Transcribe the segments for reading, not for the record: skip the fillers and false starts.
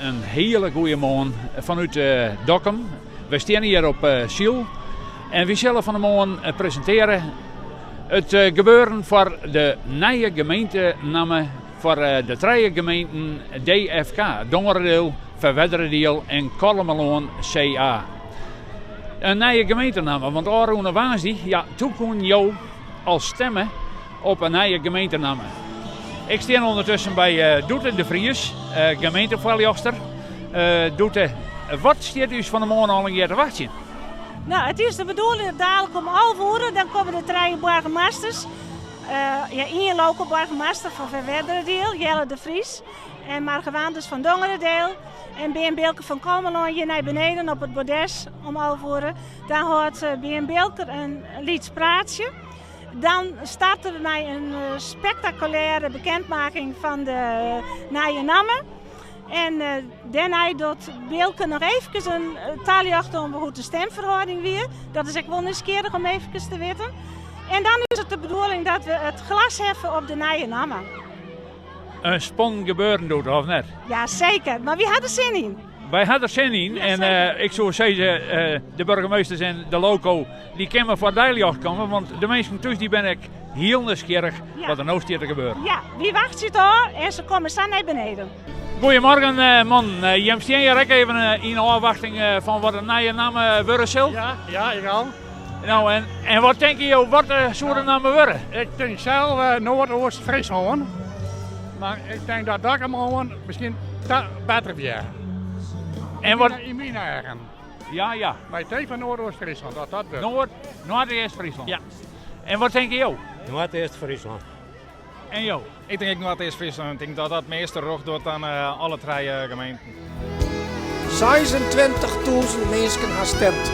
In hiele goede moarn fanút Dokkum. Wy steane hjir op Syl en wy sille fan 'e moarn presintearje it gebeuren foar de nije gemeentenamme foar de trije gemeenten DFK, Dongeradiel, Ferwerderadiel en Kollumerlân CA. In nije gemeentenamme, want ôfrûne woansdei, ja, doe koenen jo al stemme op in nije gemeentenamme. Ik stean ûndertusken by Doete de Vries, gemeentefoarljochter. Doete, wat stiet ús fan 'e moarn allegear te wachtsjen? No, it is de bedoeling dat dalik om 11 oere, dan komme de trije boargemasters, ja, ien loko-boargemaster fan Ferwerderadiel, Jelle de Vries, en Marga Waanders fan Dongeradiel en Bearn Bilker fan Kollumerlân hjir nei beneden op it bordes om 11 oere. Dan hâldt Bearn Bilker in lyts praatsje. Dan starte we mei in spektakulêre bekendmaking fan de nije namme. En dêrnei docht Bilker noch eefkes in taljochting om hoe't de stimferhâlding wie. Dat is ek wol nijsgjirrich om eefkes te witten. En dan is it de bedoeling dat we it glas heffe op de nije namme. In spannend gebeuren Doete, of net? Ja, seker. Mar wy ha der sin yn. Wy ha der sin yn en ik soe sizze, de burgemeesters en de loko, dy kinne foar it deiljocht komme, want de minsken thús dy binne ek hiel nijsgjirrich wat der no stiet te gebeuren. Ja, wy wachtsje it ôf en se komme sa nei beneden. Goedemorgen mannen, jim stean hjir ek even yn ôfwachting fan wat de nije namme wurde sil? Ja, ja, ik al. No, en wat tinke jo, wat soe de namme wurde? Ik tink sels Noardeast-Fryslân, mar ik tink dat Dokkumerlân miskien better wie. En wat... Yn myn eagen. Ja, ja. Mar ik tink fan Noardeast-Fryslân, dat dat wurdt. Noard, Noardeast-Fryslân. Ja. En wat tinke jo? Noardeast-Fryslân. En jo? Ik tink ek Noardeast-Fryslân. Ik tink dat dat measte rjocht docht dan alle trije gemeenten. Seisentweintichtûzen minsken ha stimd.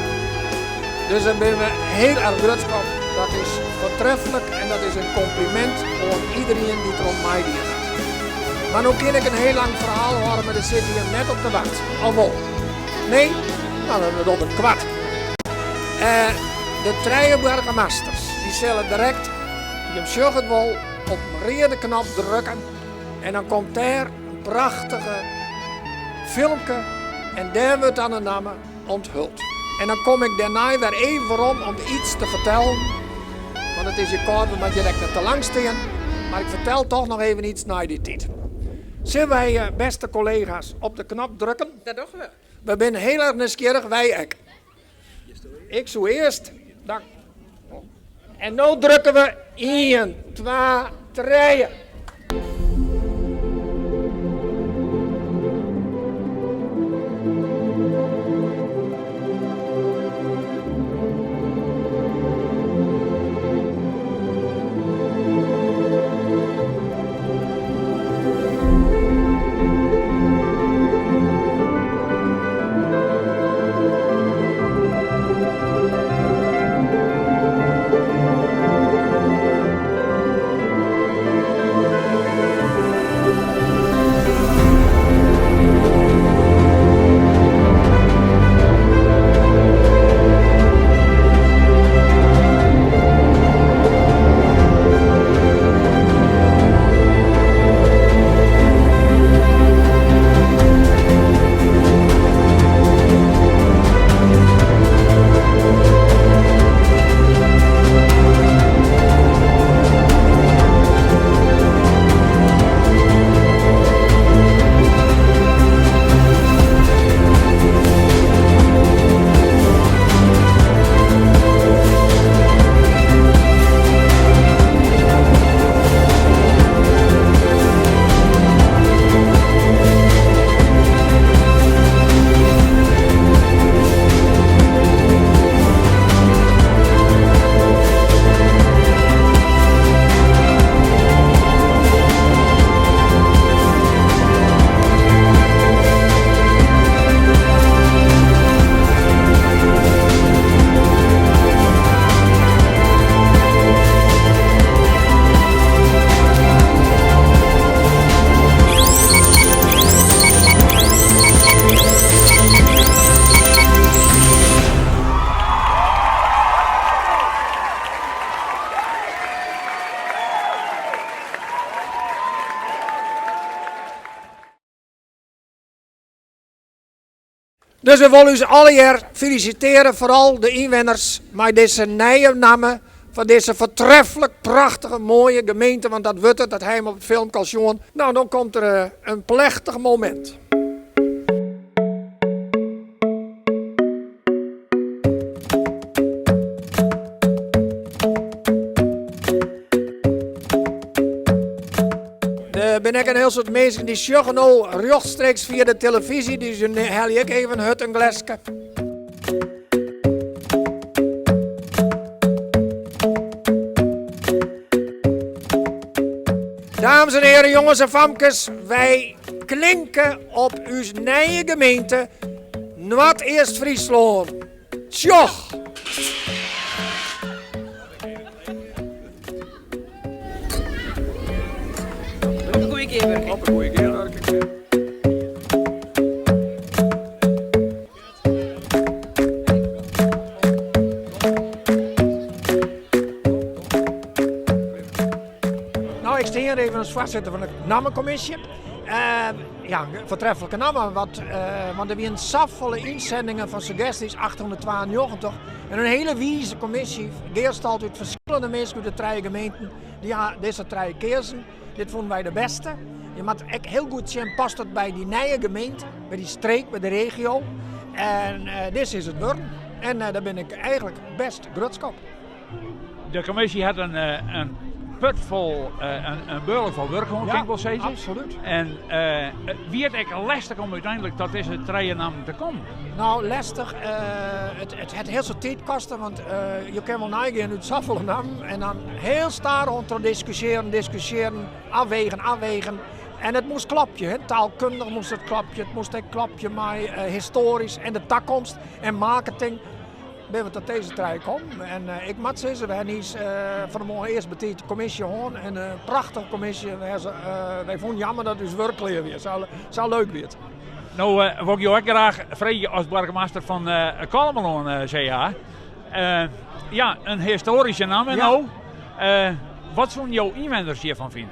Dus dêr binne we hiel erch grutsk op. Dat is foartreflik en dat is in kompliment oan iderien dy't deroan meidien hat. Mar no kin ik in hiel lang ferhaal hâlde, mar dêr sitte jim net op te wachtsjen. Of wol? Nee? No, dan doch ik it koart. De trije boargemasters dy sille direkt, jim sjogge it wol, op in reade knop drukke en dan komt dêr in prachtige filmke en dêr wurdt dan de namme onthuld. En dan kom ik dêrnei wer even werom om iets te fertellen, want it is hjir kâld, we moatte hjir ek net te lang stean, mar ik fertel toch noch even iets nei dy tiid. Sille wy, bêste kollega's, op de knop drukken? Dat dogge we. We binne hiel erch nijsgjirrich, wy ek. Ik soe earst dan. En no drukke we ien, twa, trije. Dus we wolle ús allegear felisitearje, foaral de ynwenners, mei dizze nije namme foar dizze foartreflik prachtige moaie gemeente, want dat wurdt it, dat ha jim op it filmke al sjoen. No, dan komt der in plechtich momint. Der binne ek in hiel soad minsken dy sjogge no rjochtstreeks fia de telefyzje, dus dy helje ek even hurd in gleske. Dames en heren, jonges en famkes, wy klinke op ús nije gemeente Noardeast-Fryslân. Tsjoch! Goeie gearwurking. Op 'e goeie gearwurking. No, ik stean hjir even as foarsitter fan de nammekommisje. Ja, foartreflike namme, wat, want der wienen safolle ynzendingen fan suggestjes, 892. En in hiele wize kommisje, gearstald út ferskillende minsken út de trije gemeenten, dy ha dizze trije keazen. Dit fûnen wy de bêste. Je moatte ek hiel goed sjen, past it by dy nije gemeente, by dy streek, by de regio. En dizze is it wurden. En dêr bin ik eigentlik bêst grutsk op. De kommisje hat in put fol, in beurle fol wurk hân, kin ik wol sizze. Absolút. En wie it ek lestich om úteinlik tot dizze trije nammen te kommen? No, lestich. It hat hiel soad tiid koste, want je kinne wol neigean út safolle nammen en dan hiel stadichoan troch diskusjearen, diskusjearen, afwegen, afwegen. En it moast klopje, hè. Taalkundich moast it klopje, it moast ek klopje mei histoarysk en de takomst en marketing. Binne we tot dizze trije kommen. En ik moat sizze, we hawwe niis fan 'e moarn earst betiid de kommisje hân. En in prachtige kommisje. Wy fûnen jammer dat ús wurk klear wie. Sa leuk wie it. No wol ik jo ek graach freegje as boargemaster fan Kollumerlân, CA. Ja, in histoaryske namme no. Wat soenen jo ynwenners hjirfan fine?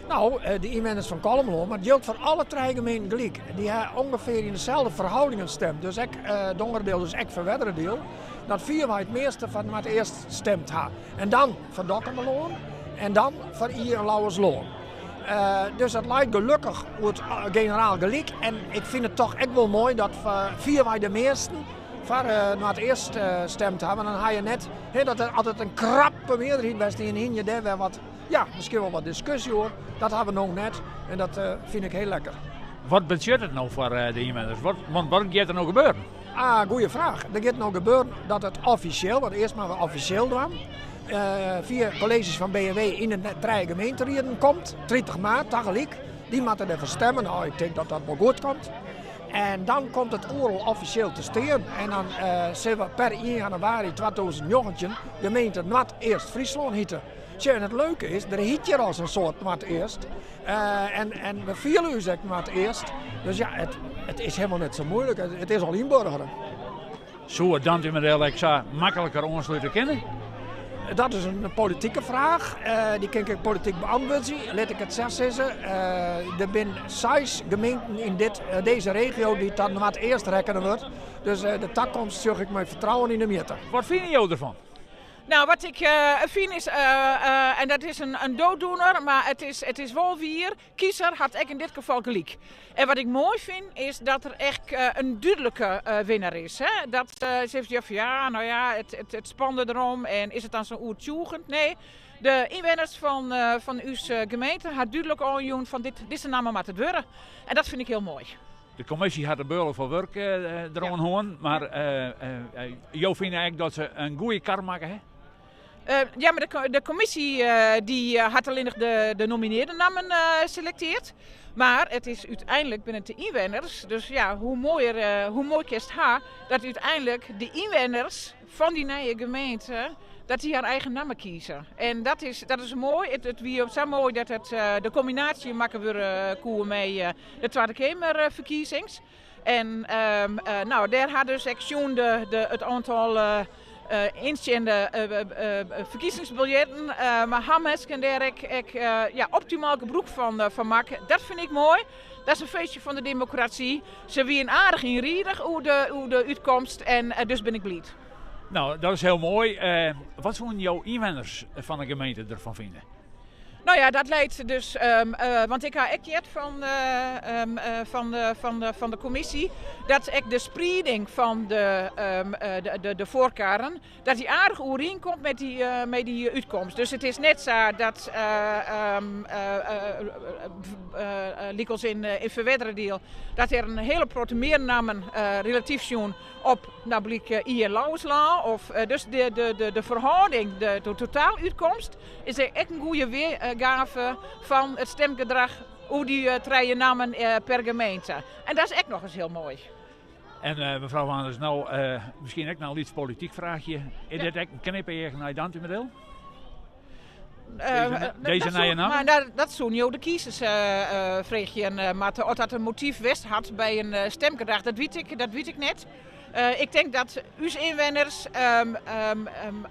No, de ynwenners fan Kollumerlân, mar it jildt foar alle trije gemeenten gelyk. Dy ha ûngefear yn deselde ferhoudingen stimd. Dus ek Dongeradiel, dus ek Ferwerderadiel. Dat fierwei it measte foar Noardeast stimd ha. En dan foar Dokkumerlân en dan foar Ie en Lauwerslân. Dus dat leit gelokkich oer it generaal gelyk. En ik fyn it toch ek wol moai dat fierwei de measten foar Noardeast stimd ha. Want dan ha je net dat der altyd in krappe mearderheid west en hiene je dêr wer wat, ja, miskien wol wat diskusje oer. Dat ha we no net en dat fyn ik hiel lekker. Wat betsjut it no foar de ynwenners? Want wat giet der no gebeuren? Ah, goeie fraach. Der giet no gebeuren dat it offisjeel, want earst moatte we offisjeel dwaan, fia kolleezjes fan B en W yn de trije gemeenterieden komt, 30 maart tagelyk. Dy moatte derfoar stemme. No, ik tink dat dat wol goed komt. En dan komt it oeral offisjeel te stean en dan sille we per ien jannewaris 2019 gemeente Noardeast-Fryslân hite. Tsja, en it leuke is, der hyt hjir al sa'n soad Noardeast. En we fiele ús ek Noardeast. Dus ja, it is helemaal net sa muoilik. It is al ynburgere. Soe it Dantumadiel ek sa makliker oanslute kinne? Dat is in politike fraach. Dy kin ik ek polityk beantwurdzje. Lit ik it sa sizze. Der binne seis gemeenten yn dizze regio dy't ta Noardeast rekkene wurdt. Dus de takomst sjoch ik mei fertrouwen yn 'e mjitte. Wat fine jo derfan? Nou, wat ik fyn is, en dat is in dooddoener, mar it is wol wier, kiezer hat ek yn dit gefal gelyk. En wat ik moai fyn is dat der echt in dúdlike winner is. Hè? Dat se sizze fan ja, no ja, it spande derom en is it dan sa oertsjûgjend? Nee, de ynwenners fan ús gemeente ha dúdlik oanjûn fan dizze namme moat it wurde. En dat fyn ik hiel moai. De kommisje hat in beurle fol wurk deroan hân, mar jo fine ek dat se in goede kar makke ha? Ja, mar de kommisje dy hat allinnich de nominearde nammen selekteard. Mar it is úteinlik binne it de ynwenners, dus ja, hoe moaier, hoe moai kinst ha dat úteinlik de ynwenners fan dy nije gemeente, dat dy har eigen namme kieze. En dat is moai. It wie sa moai dat it de kombinaasje makke wurde koe mei de Twadde Keamerferkiezings. En no, dêr ha dus ek sjoen de, it oantal yntsjinde ferkiezingsbiljetten, mar ha minsken dêr ek ja, optimaal gebrûk fan makke. Dat fyn ik moai. Dat is in feestje fan de demokrasy. Se wienen aardich ienriedich oer de, oer de útkomst en dus bin ik bliid. Nou, dat is hiel moai. Wat soenen jo ynwenners fan de gemeente derfan fine? No ja, dat leit dus, want ik ha ek heard fan, fan, fan, fan de kommisje dat ek de sprieding fan de, de, de foarkarren, dat dy aardich oerienkomt met dy, met dy útkomst. Dus it is net sa dat, lykas yn yn Ferwerderadiel, dat der in hiele protte mear nammen relatyf sjoen op no blyk Ie en Lauwerslân. Of, dus de, de, de, de ferhâlding, de, de totaalútkomst is ek in goede weargave fan it stimgedrach oer dy trije nammen per gemeente. En dat is ek noch ris hiel moai. En mefrou Waanders, no miskien ek noch in lyts polityk fraachje. Is dit ek in knipeach nei Dantumadiel? Dizze nije namme? Dat, dat soene jo de kiezers freegje moatte. Oft dat in motyf west hat by in stimgedrach, dat wit ik, dat wit ik net. Ik tink dat ús ynwenners,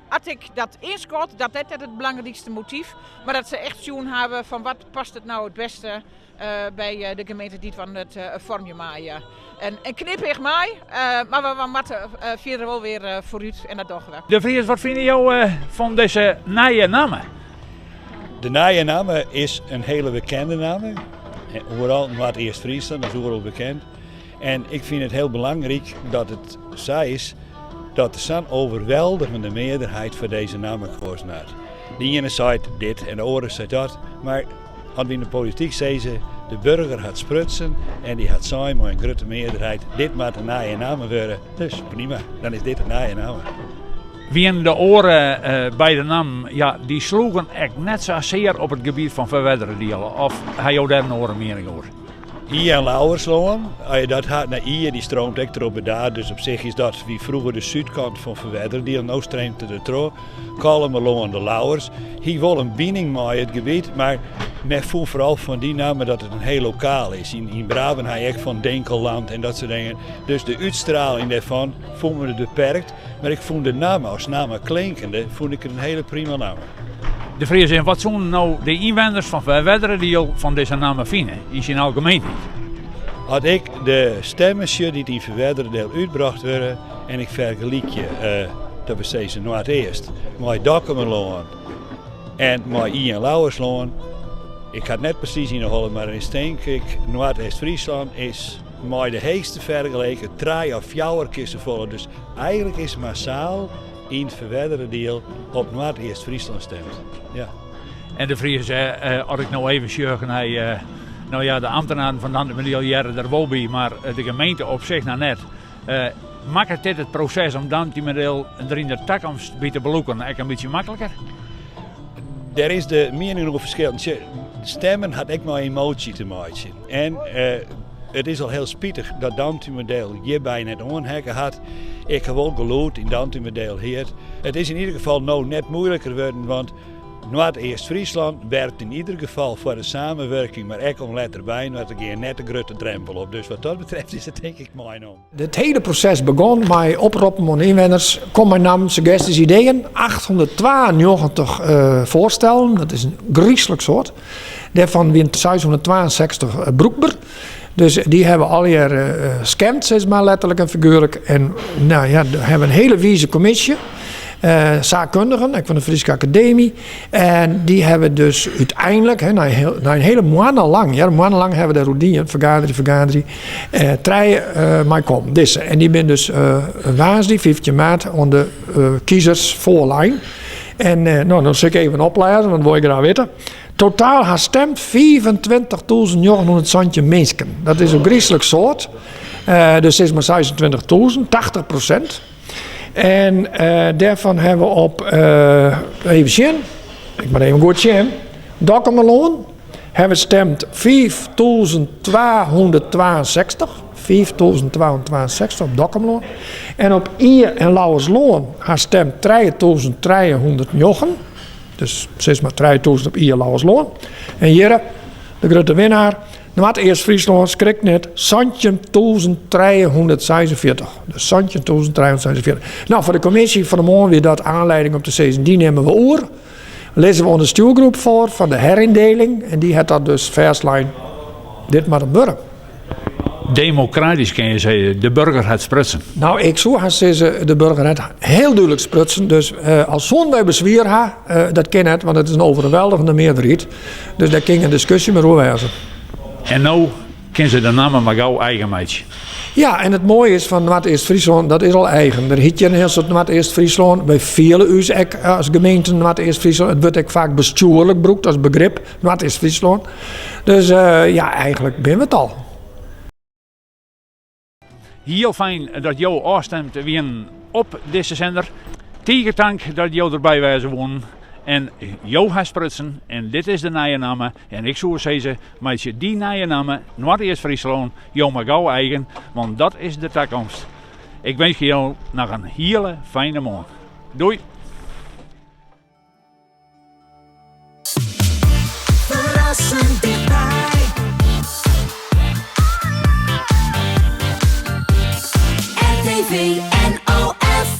as ik dat ynskat, dat dat net it belangrykste motyf, mar dat se echt sjoen hawwe fan wat past it no it bêste by de gemeente dy't we it foarmje meie. En in knipeach mei, mar we moatte fierder wol wer foarút en dat dogge we. De Vries, wat fine jo fan dizze nije namme? De nije namme is in hiele bekende namme. Oeral Noardeast-Fryslân, dat is oeral bekend. En ik fyn it hiel belangryk dat it sa is dat der sa'n overweldigende mearderheid foar dizze namme koazen hat. De iene seit dit en de oare seit dat, mar as we yn de polityk sizze, de burger hat sprutsen en dy hat sein mei in grutte mearderheid, dit moat de nije namme wurde, dus prima, dan is dit de nije namme. Wienen de oare beide nammen, ja, dy sloegen ek net sa sear op it gebiet fan Ferwerderadiel, of ha jo dêr in oare miening oer? Ie en Lauwerslân, as je dat ha, no Ie dy streamt ek troch Burdaard, dus op sich is dat wie froeger de súdkant fan Ferwerderadiel, no streamt it der troch. Kollumerlân, de Lauwers, hie wol in bining mei it gebiet, mar men fûn foaral fan dy namme dat it in hiel lokaal is. Yn yn Brabân ha je ek fan Dinkelland en dat soart dingen, dus de útstraling dêrfan fûn men it beperkt, mar ik fûn de namme as namme klinkende, fûn ik it in hiele prima namme. De Vries, en wat soenen no de ynwenners fan Ferwerderadiel fan dizze namme fine, yn syn algemienheid? As ik de stemmen sjoch dy't yn Ferwerderadiel útbrocht wurde en ik fergelykje, dat we sizze Noardeast, mei Dokkumerlân en mei Ie en Lauwerslân, ik ha it net presys yn 'e holle, mar dan is tink ik Noardeast-Fryslân is mei de heechste fergeleken trije of fjouwer kear safolle. Dus eigentlik is massaal yn Ferwerderadiel op Noardeast-Fryslân stimd. Ja. En De Vries, as ik no even sjoch nei, no ja, de ambtenaren fan Dantumadiel hearre der wol by, mar de gemeente op sich noch net. Makket dit it proses om Dantumadiel der yn de takomst by te belûken ek in bytsje makliker? Dêr is de miening oer ferskillend. Stemmen hat ek mei emoasje te meitsjen. En it is al hiel spitich dat Dantumadiel hjirby net oanheakke hat. Ik ha wol gelûd yn Dantumadiel heard. It is yn ieder gefal no net moeiliker wurden, want Noardeast-Fryslân werpt yn ieder gefal foar de samenwurking, mar ek om letter byinoar te gean, net de grutte drempel op. Dus wat dat betreft is it tink ik meinommen. It hiele proses begûn mei oproppen oan de ynwenners, kom mei nammen, suggestjes, ideeën. 892 foarstellen, dat is in gryslik soad. Dêrfan wiene 662 brûkber. Dus dy hawwe allegear scand, sis mar, letterlik en figuerlik. En nou ja, we hawwe in hiele wize kommisje, saakkundigen, ek fan de Fryske Akademy. En dy hawwe dus úteinlik, nei in hiele moanne lang, ja, in moanne lang hawwe we dêroer dien, fergaderje, fergaderje, trije mei kommen, dizze. En dy binne dus woansdei, 15 maart, oan de kiezers foarlein. En no, dan sil ik even oplêze, want dat wol je graach witte. Totaal ha stemd 25.917 minsken. Dat is in gryslik soad. Dus sis mar 26.000, 80%. En dêrfan hawwe we op, even sjen, ik moat even goed sjen, Dokkumerlân hawwe stemd 5.262, 5.262 op Dokkumerlân. En op Ie en Lauwerslân ha stemd 3.309. Dus sis mar 3000 op Ie en Lauwerslân. En hjirre, de grutte winnaar, Noardeast-Fryslân, skrik net, 17.346. Dus 17.346. No, foar de kommisje fan 'e moarn wie dat aanleiding om te sizzen, dy nimme we oer. Lizze we oan de stjoergroep foar fan de herindeling. En dy hat dat dus fêstlein. dit moat him wurde. Demokratysk kinne je sizze, de burger hat sprutsen. No, ik soe hast sizze, de burger hat hiel dúdlik sprutsen. Dus al soene wy beswier ha, dat kin net, want it is in overweldigende mearderheid. Dus dêr kin gjin diskusje mear oer wêze. En no kin se de namme mar gau eigen meitsje. Ja, en it moaie is fan Noardeast-Fryslân, dat is al eigen. Der hyt hjir in hiel soad Noardeast-Fryslân. Wy fiele ús ek as gemeente Noardeast-Fryslân. It wurdt ek faak bestjoerlik brûkt as begrip, Noardeast-Fryslân. Dus ja, eigentlik binne we it al. Hiel fijn dat jo ôfstimd wienen op dizze sender. Tige tank dat jo derby wêze woenen. En jo ha sprutsen en dit is de nije namme. En ik soe sizze, meitsje dy nije namme, Noardeast-Fryslân, jo mar gau eigen, want dat is de takomst. Ik winskje jo noch in hiele fijne moarn. Doei! Ferrassend tichtby. RTV.